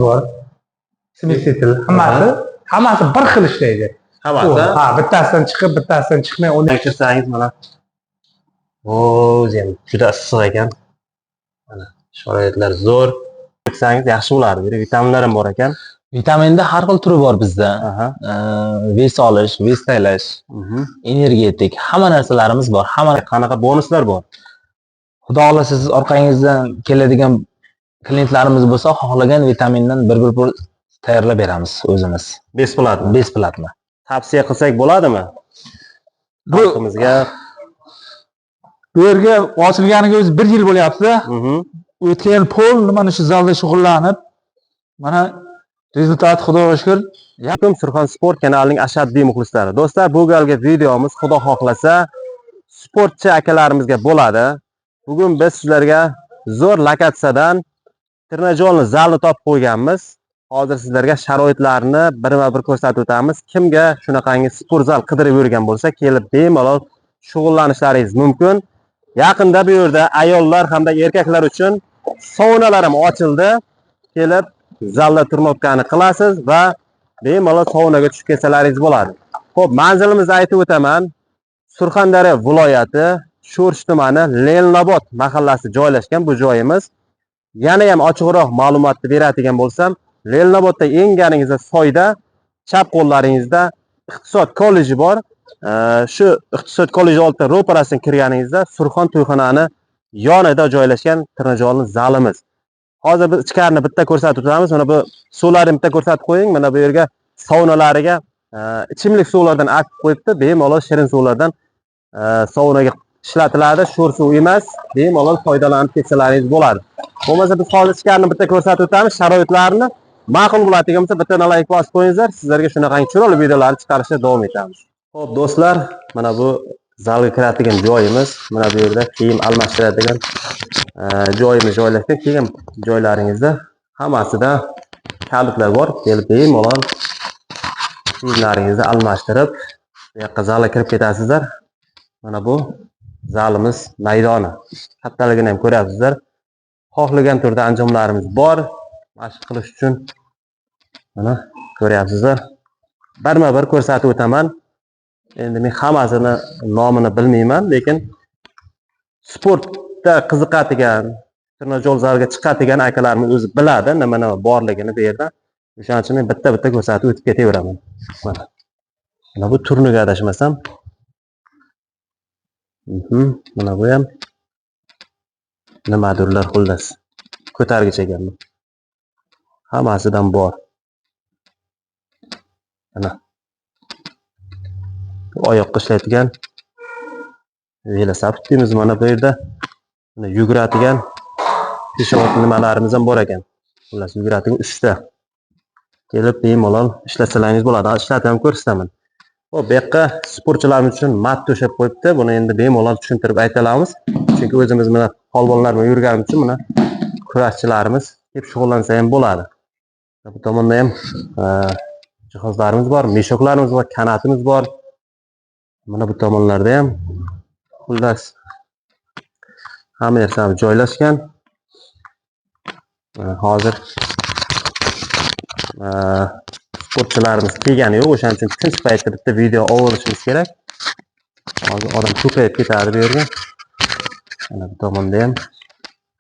Bor. Смеситель, hammasi bir xil ishlaydi. Hammasi. Ha, bittasidan chiqib, bittasidan chiqmay uni Tekshirsangiz, mana. O'zi ham juda issiq ekan. Mana, sharoitlar zo'r. Ichsangiz yaxshi bo'lardi. Bu yerda vitaminlar ham bor ekan. Vitaminda har xil turi bor bizda. Вес olish, вес taylash, energetik, hamma narsalarimiz bor. Hamma. Qanaqa bonuslar bor? Xudo xohlasa, siz orqangizdan keladigan klientlarimiz bo'lsa, xohlagan vitamindan bir bir tayyorlab beramiz o'zimiz. Бесплатно. Бесплатно. Tavsiya qilsak bo'ladimi? Bu Xalqimizga. Bu yerga ochilganiga o'zi bir yil bo'lyapti. O'tgan yil полный mana shu zalda shug'ullanib, mana, результат, Xudoga shukur. Alaykum, Surxon Sport kanalining ashaddiy muxlislari. Do'stlar, bu galgi videomiz, Xudo xohlasa, sportchi akalarimizga bo'ladi. Bugun biz sizlarga zo'r lokatsiyadan тренажёрный zalni topib qo'yganmiz. Hozir sizlarga sharoitlarni birma-bir ko'rsatib o'tamiz. Kimga shunaqangi sport zal qidirib yurgan bo'lsa, kelib bemalol shug'ullanishlaringiz mumkin. Yaqinda bu yerda ayollar hamda erkaklar uchun saunalar ham ochildi. Kelib zalda тренировка ni qilasiz va bemalol saunaga tushib ketsalaringiz bo'ladi. Xo'p, manzilimizni aytib o'taman. Surxondaryo viloyati, Sho'rchi tumani, Leninobod mahallasi joylashgan bu joyimiz. Yana ham ochiqroq ma'lumotni beradigan bo'lsam, Leninobodda enganingizda soyda chap qo'llaringizda iqtisod kolleji bor. Shu iqtisod kolleji oldida ro'parasidan kirganingizda Surxon to'yxonani yonida joylashgan тренажёрный zalimiz. Hozir biz ichkarini bitta ko'rsatib o'tamiz. Mana bu suvlarni bitta ko'rsatib qo'ying. Mana bu yerga saunalariga ichimlik suvlardan akib qo'yibdi. Bemalol shirin suvlardan saunaga ishlatiladi. Sho'r suv emas, bemalol foydalanib ketsalaringiz bo'ladi. Bo'lmasa, biz hozir ichkarini bitta ko'rsatib o'tamiz, sharoitlarni. Ma'qul bo'ladigan bo'lsa, bitta layk bosib qo'yingizlar. Sizlarga shunaqangi chiroyli videolarni chiqarishda davom etamiz. Xo'p, do'stlar, mana bu zalga kiradigan joyimiz. Mana bu yerda kiyim almashtiradigan joyimiz joylashgan. Kiyim joylaringizda hammasida kalitlar bor. Kelib bemalol kiyimlaringizni almashtirib, bu yoqqa zalga kirib ketasizlar. Mana bu zalimiz maydoni. Kattaligini ham ko'ryapsizlar. Xohlagan turda anjomlarimiz bor. Mashq qilish uchun, mana, ko'ryapsizlar. Birma-bir ko'rsatib o'taman. Endi men hammasini nomini bilmayman, lekin sportda qiziqadigan, тренажёр zalga chiqadigan akalarimiz o'zi biladi nima nima borligini bu yerda. O'shaning uchun men bitta-bitta ko'rsatib o'tib ketaveraman. Mana. Mana bu turnik, adashmasam. Mana bu ham nimadirlar, xullas. Ko'targich ekan bu. Hammasidan bor. Mana. Oyoqqa ishlaydigan velosiped deymiz mana bu yerda. Mana, yuguradigan пешеход nimalarimiz ham bor ekan. Xullas, yuguradigan 3 ta. Kelib bemalol ishlasalaringiz bo'ladi. Ishlatib ham ko'rsataman. Xo'p, bu yoqqa sportchilarimiz uchun mat to'shab qo'yibdi. Buni endi bemalol tushuntirib ayta olamiz. Chunki o'zimiz mana polvonlar bilan yurganimiz uchun, mana, kurashchilarimiz kelib shug'ullansa ham bo'ladi. Bu tomonda ham jihozlarimiz bor, мешок larimiz bor, kanatimiz bor. Mana bu tomonlarda ham, xullas, hamma narsamiz joylashgan. Mana hozir sportchilarimiz kelgani yo'q, o'shaning uchun tinch paytda bitta video olishimiz kerak. Hozir odam ko'payib ketadi bu yerga. Mana bu tomonda ham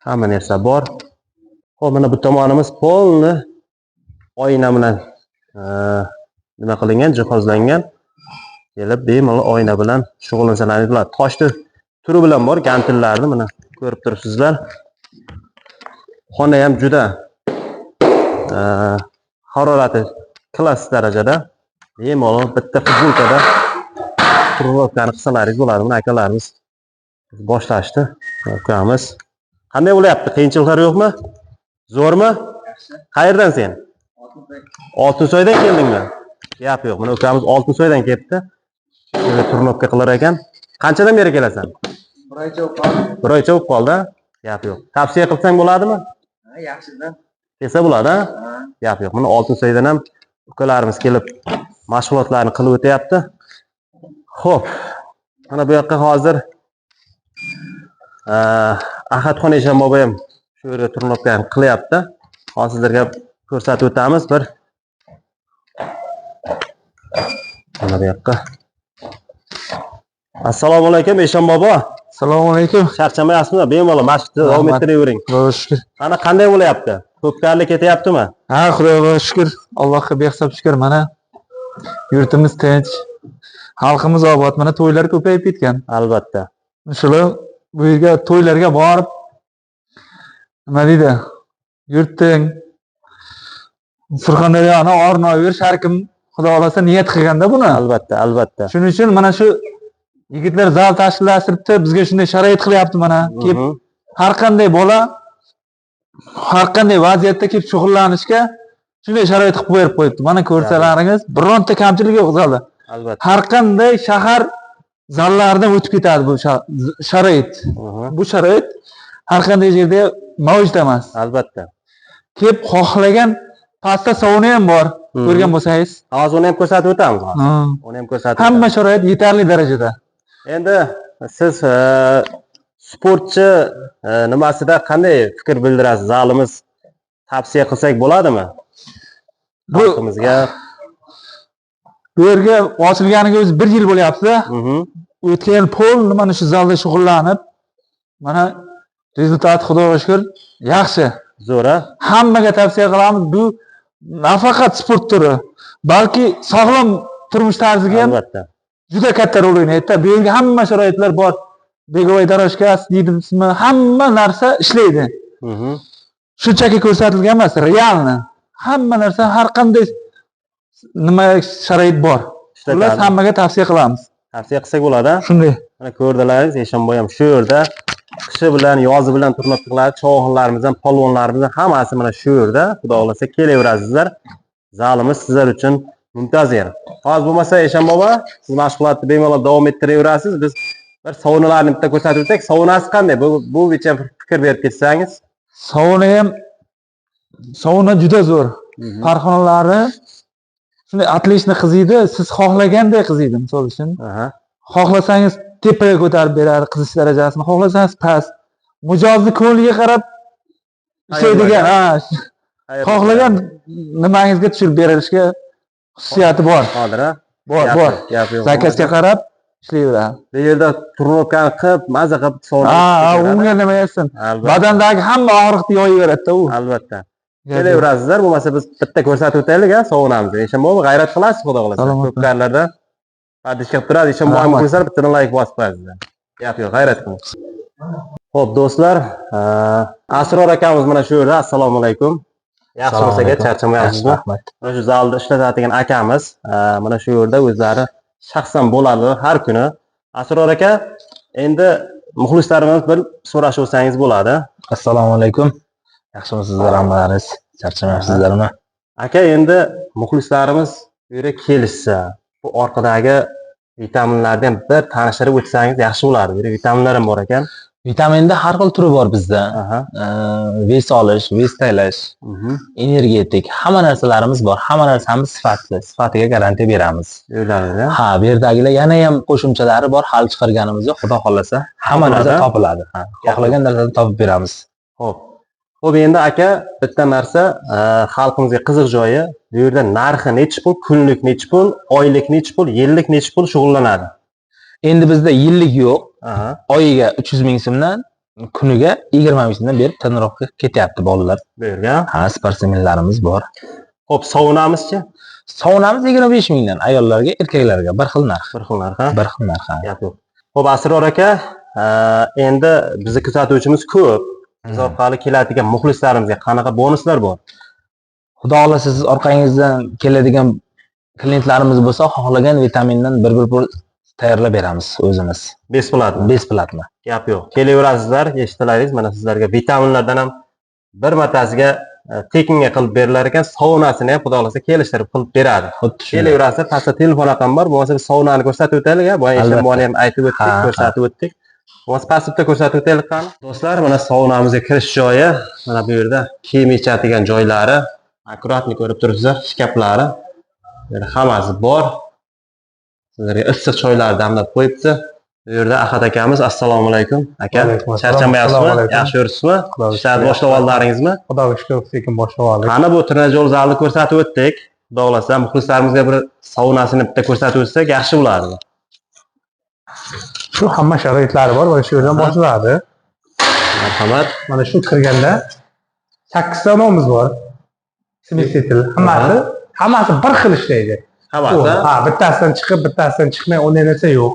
hamma narsa bor. Xo'p, mana bu tomonimiz полный oyna bilan nima qilingan, jihozlangan. Kelib bemalol oyna bilan shug'ullansalaringiz bo'ladi. Toshni turi bilan bor, gantillarni mana ko'rib turibsizlar. Xona ham juda harorati класс darajada. Bemalol bitta futbolkada тренировка ni qilsalaringiz bo'ladi. Mana, akalarimiz boshlashdi. Ukamiz. Qanday bo'lyapti? Qiyinchiliklar yo'qmi? Zo'rmi? Qayerdan sen? Oltinsoydan keldingmi? Gap yo'q. Mana, ukamiz Oltinsoydan kelibdi. Endi тренировка qilar ekan. Qanchadan beri kelasan? Bir oycha bo'lib qoldi. Bir oycha bo'lib qoldi, a? Gap yo'q. Tavsiya qilsang bo'ladimi? Ha, yaxshida. Kelsa bo'ladi, a? Ha. Gap yo'q. Mana, Oltinsoydan ham ukalarimiz kelib mashg'ulotlarni qilib o'tyapti. Xo'p. Mana bu yoqqa hozir Ahadxon Eshon bobo ham shu yerda тренировка qilyapti. Hozir sizlarga Ko'rsatib o'tamiz bir. Mana bu yoqqa. Assalomu alaykum Eshon bobo. Assalomu alaykum. Charchamayapsizmi? Bemalol mashqni davom ettiravering. Xudoga shukr. Qani qanday bo'lyapti? Ko'pkarlik ketyaptimi? Ha, Xudoga shukr. Allohga behisob shukr. Mana yurtimiz tinch, xalqimiz obod. Mana to'ylar ko'payib ketgan. Albatta. Shular bu yerga to'ylarga borib nima deydi? Yurtning Surxondaryoni orni berish har kim Xudo xolasa niyat qilganda buni. Albatta, albatta. Shuning uchun mana shu yigitlar zal tashkillashtiribdi, bizga shunday sharoit qilyapti mana. Kelib har qanday bola har qanday vaziyatda kelib shug'ullanishga shunday sharoit qilib berib qo'yibdi. Mana ko'rsalaringiz, bironta kamchilik yo'q zalda. Albatta. Har qanday shahar zallaridan o'tib ketadi bu sharoit. Bu sharoit har qanday yerda mavjud emas. Albatta. Kelib xohlagan pastda sauna ham bor, ko'rgan bo'lsangiz. Hozir uni ham ko'rsatib o'tamiz. Uni ham ko'rsatib. Hamma sharoit yetarli darajada. Endi siz sportchi nimasida qanday fikr bildirasiz? Zalimiz tavsiya qilsak bo'ladimi? Bu xalqimizga. Bu yerga ochilganiga o'zi 1 yil bo'lyapti. O'tgan yil pol mana shu zalda shug'ullanib, mana rezultat Xudoga shukr yaxshi. Zo'r, a? Hammaga tavsiya qilamiz. Bu nafaqat sport turi, balki sog'lom turmush tarziga ham albatta juda katta rol o'ynaydi. Bu yerga hamma sharoitlar bor. Begovay doroshkasi deydimizmi, hamma narsa ishlaydi. Shunchaki ko'rsatilgan emas, realni. Hamma narsa, har qanday nima sharoit bor. Xullas hammaga tavsiya qilamiz. Tavsiya qilsak bo'ladi. Shunday. Mana ko'rdilaringiz, Eshonboy ham shu yerda qishi bilan, yozi bilan turnib qiladi, chovg'inlarimiz ham, polvonlarimiz ham hammasi mana shu yerda. Xudo xolasa kelaverasizlar. Zalimiz sizlar uchun mumtoz yer. Hozir bo'lmasa Eshon bobo, siz mashg'ulotni bemalol davom ettiraverasiz. Biz bir saunalarni bitta ko'rsatib o'tsak, saunasi qanday? Bu bo'yicha fikr berib ketsangiz. Sauna ham, sauna juda zo'r. Farxonalari shunday отлично qiziydi, siz xohlaganday qiziydi, misol uchun. Xohlasangiz tepaga ko'tarib beradi qizish darajasini, xohlasangiz past. Mijozni ko'ngliga qarab ishlaydigan, ha, xohlagan nimangizga tushirib berilishga xususiyati bor. Hozir, ha? Bor, bor. Zakazga qarab ishlayveradi. Bu yerda turnovkani qilib, maza qilib sauna. Ha, unga nima yasin? Badandagi hamma og'riqni yoyaveradi-da u. Albatta. Kelaverasizlar, bo'lmasa biz bitta ko'rsatib o'taylik, ha, saunamizni. Eshon bobo g'ayrat qilasiz, Xudo xolasa. Ko'pkarlarda adishga qilib turadi, Eshon bobo ko'rsatib bitta like bosib qo'yasizlar. Gap yo'q, g'ayrat qiling. Xo'p, do'stlar, Asror akamiz mana shu yerda. Assalomu alaykum. Yaxshimisiz aka, charchamayapsizmi? Mana shu zalda ishlatadigan akamiz, mana shu yerda o'zlari shaxsan bo'ladi har kuni. Asror aka, endi muxlislarimiz bir so'rashib olsangiz bo'ladi. Assalomu alaykum. Yaxshimisizlar hammalaringiz? Charchamayapsizlarmi? Aka, endi muxlislarimiz bu yerga kelishsa, bu orqadagi vitaminlardan ham bir tanishtirib o'tsangiz yaxshi bo'lardi. Bu yerda vitaminlar ham bor ekan. Vitaminda har xil turi bor bizda. Ves olish, ves taylash, energetik, hamma narsalarimiz bor. Hamma narsamiz sifatli, sifatiga garantiya beramiz. O'yladi. Ha, bu yerdagilar yana ham qo'shimchalari bor, hali chiqarganimiz yo'q. Xudo xolasa, hamma narsa topiladi. Ha, xohlagan narsani topib beramiz. Xo'p. Xo'p, endi aka, bitta narsa xalqimizga qiziq joyi, bu yerda narxi nechi pul, kunlik nechi pul, oylik nechi pul, yillik nechi pul shug'ullanadi? Endi bizda yillik yo'q. Oyiga 300 ming so'mdan, kuniga 20 ming so'mdan berib taniroqqa ketyapti bolalar. Bu yerga? Ha, sportsmenlarimiz bor. Xo'p, saunamizchi? Saunamiz 25 mingdan ayollarga, erkaklarga bir xil narx. Bir xil narx, ha? Bir xil narx, ha. Gap yo'q. Xo'p, Asror aka, endi bizni kuzatuvchimiz ko'p. Biz orqali keladigan muxlislarimizga qanaqa bonuslar bor? Xudo xolasa siz orqangizdan keladigan klientlarimiz bo'lsa, xohlagan vitamindan bir tayyorlab beramiz o'zimiz. Besplatmi? Besplatmi. Gap yo'q. Kelaverasizlar, eshitilaringiz, mana sizlarga vitaminlardan ham bir martasiga tekinga qilib berilar ekan, saunasini ham Xudo xolasa kelishtirib qilib beradi. Xuddi shunday. Kelaverasizlar, pastda telefon raqami bor, bo'lmasa biz saunani ko'rsatib o'taylik, ha, boya Eshonboyni ham aytib o'tdik, ko'rsatib o'tdik. Bo'lmasa pastda ko'rsatib o'taylik qani. Do'stlar, mana saunamizga kirish joyi, mana bu yerda kiyim yechadigan joylari, akkuratni ko'rib turibsizlar, shkaflari. Bu yerda hammasi bor. Sizlarga issiq choylar damlab qo'yibdi. Bu yerda Ahad akamiz. Assalomu alaykum aka. Charchamayapsizmi? Yaxshi yuribsizmi? Ishlarni boshlab oldilaringizmi? Xudoga shukur, sekin boshlab oldik. Qani bu trenajyor zalni ko'rsatib o'tdik. Xudo xohlasa muxlislarimizga bir saunasini bitta ko'rsatib o'tsak yaxshi bo'lardi. Shu hamma sharoitlari bor, mana shu yerdan boshlanadi. Marhamat. Mana shu kirganda 8 ta saunamiz bor. Smesitel. Hammasi bir xil ishlaydi. Hammasi? Ha, bittasidan chiqib, bittasidan chiqmay unday narsa yo'q.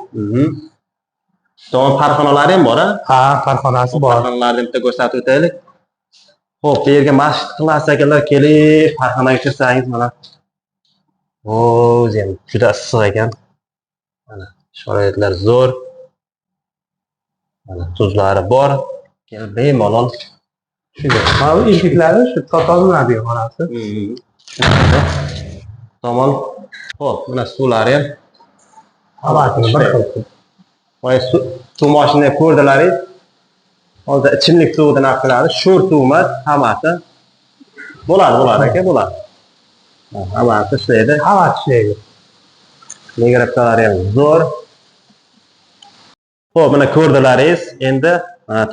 Tamom, farxonalari ham bor, ha? Ha, farxonasi bor. Farxonalarni bitta ko'rsatib o'taylik. Xo'p, bu yerga mashq qilasiz akalar, kelib farxonaga kirsangiz mana. O'zi ham juda issiq ekan. Mana sharoitlar zo'r. Mana tuzlari bor. Kelib bemalol shunday. Mana bu eshiklari shu tozalanadigan xonasi. Tamom. Xo'p, mana suvlari ham hammasini bir xil. Voy, suv mashinani ko'rdilaringiz. Hozir ichimlik suvidan olib keladi. Sho'r suv emas, hammasi. Bo'ladi, bo'ladi aka, bo'ladi. Hammasi ishlaydi. Hammasi ishlaydi. Migrabtalari ham zo'r. Xo'p, mana ko'rdilaringiz. Endi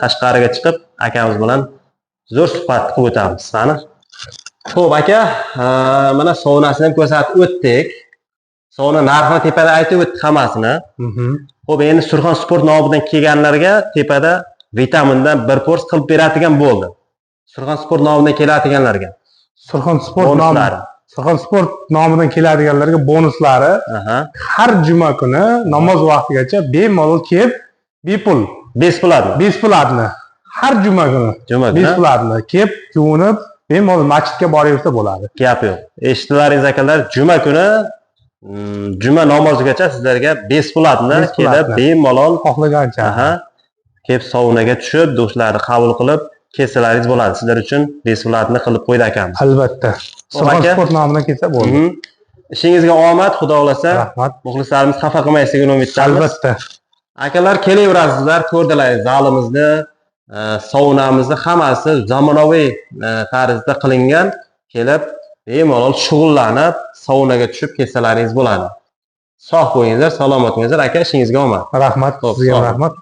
tashqariga chiqib akamiz bilan zo'r suhbat qilib o'tamiz. Qani? Xo'p, aka, mana saunasini ham ko'rsatib o'tdik. Sauna narxini tepada aytib o'tdik hammasini. Xo'p, endi Surxon Sport nomidan kelganlarga tepada vitamindan bir pors qilib beradigan bo'ldi. Surxon Sport nomidan keladiganlarga. Surxon Sport nomidan. Surxon Sport nomidan keladiganlarga bonuslari har juma kuni namoz vaqtigacha bemalol kelib bepul. Bespuladi. Bespuladi. Har juma kuni. Juma kuni. Bespuladi. Kelib yuvinib bemalol masjidga boraversa bo'ladi. Gap yo'q. Eshitdilaringiz akalar, juma kuni juma namozigacha sizlarga bespuladi kelib bemalol xohlagancha. Kelib saunaga tushib, dushlarni qabul qilib kelsalaringiz bo'ladi. Sizlar uchun bespuladi qilib qo'ydi akamiz. Albatta. Surxon Sport nomidan kelsa bo'ldi. Ishingizga omad, xudo xohlasa. Rahmat. Muxlislarimiz xafa qilmaysiz degan umiddamiz. Albatta. Akalar kelaverasizlar, ko'rdilaringiz zalimizni, saunamizni hammasi zamonaviy tarzda qilingan. Kelib bemalol shug'ullanib, saunaga tushib kelsalaringiz bo'ladi. Sog' bo'linglar, salomat bo'linglar. Aka, ishingizga omad. Rahmat, sizga rahmat.